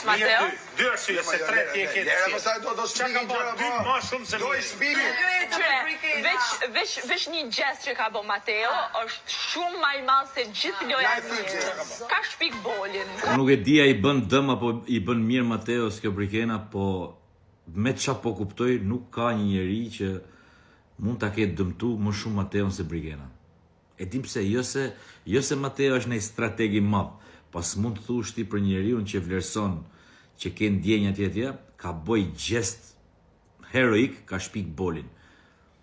Mateo? Një, dy, dy arsye, se tre ti e ke të Lera pastaj do do Çka ka shpikin bërë gjëra dy po. më shumë se Do i mirë. shpikin. Qe, veç, veç, veç një gjest që ka bo Mateo është shumë ma i madh se gjithë loja Ja e i thyj mirë. gjest. Ka shpik bolin. Unë nuk e di a i bën dëm apo i bën mirë Mateos kjo Brikena, po me ça po kuptoj nuk ka një njeri që mund ta ketë dëmtu më shumë Mateon se Brikena. E dim pse, jo se jo se Mateo është një strateg i madh, po s'mund të thuash ti për njeriun që vlerëson që ke ndjenja etj etj, ka boj gjest heroik, ka shpik bolin.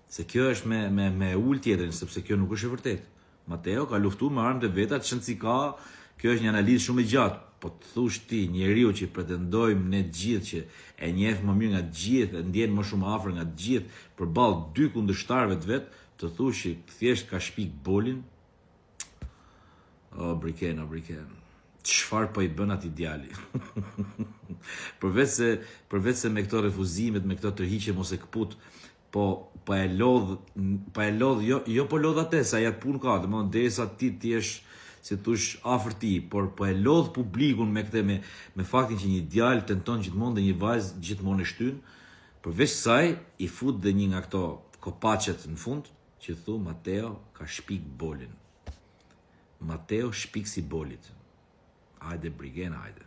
Se kjo është me me me ul tjetrin, sepse kjo nuk është e vërtetë. Mateo ka luftu me armët e veta, ç'rëndësi ka, kjo është një analizë shumë e gjatë, po të thush ti njeriu që pretendojmë ne të gjithë që e njeh më mirë nga të gjithë, e ndjen më shumë afër nga të gjithë, përballë dy kundërshtarëve të vet, të thush që thjesht ka shpik bolin. O Briken, o Briken. Çfarë po i bën atij djali? përveç se përveç se me këto refuzimet, me këto tërhiqje mos e kput, po po e lodh, po e lodh jo jo po lodh atë se ai atë punë ka, domethënë derisa ti ti jesh si thosh afër tij, por po e lodh publikun me këtë me me faktin që një djalë tenton gjithmonë dhe një vajzë gjithmonë e shtyn. Përveç kësaj i fut dhe një nga këto kopaçet në fund që thu Mateo ka shpik bolin. Mateo shpik si bolit. Hajde Brigena, hajde.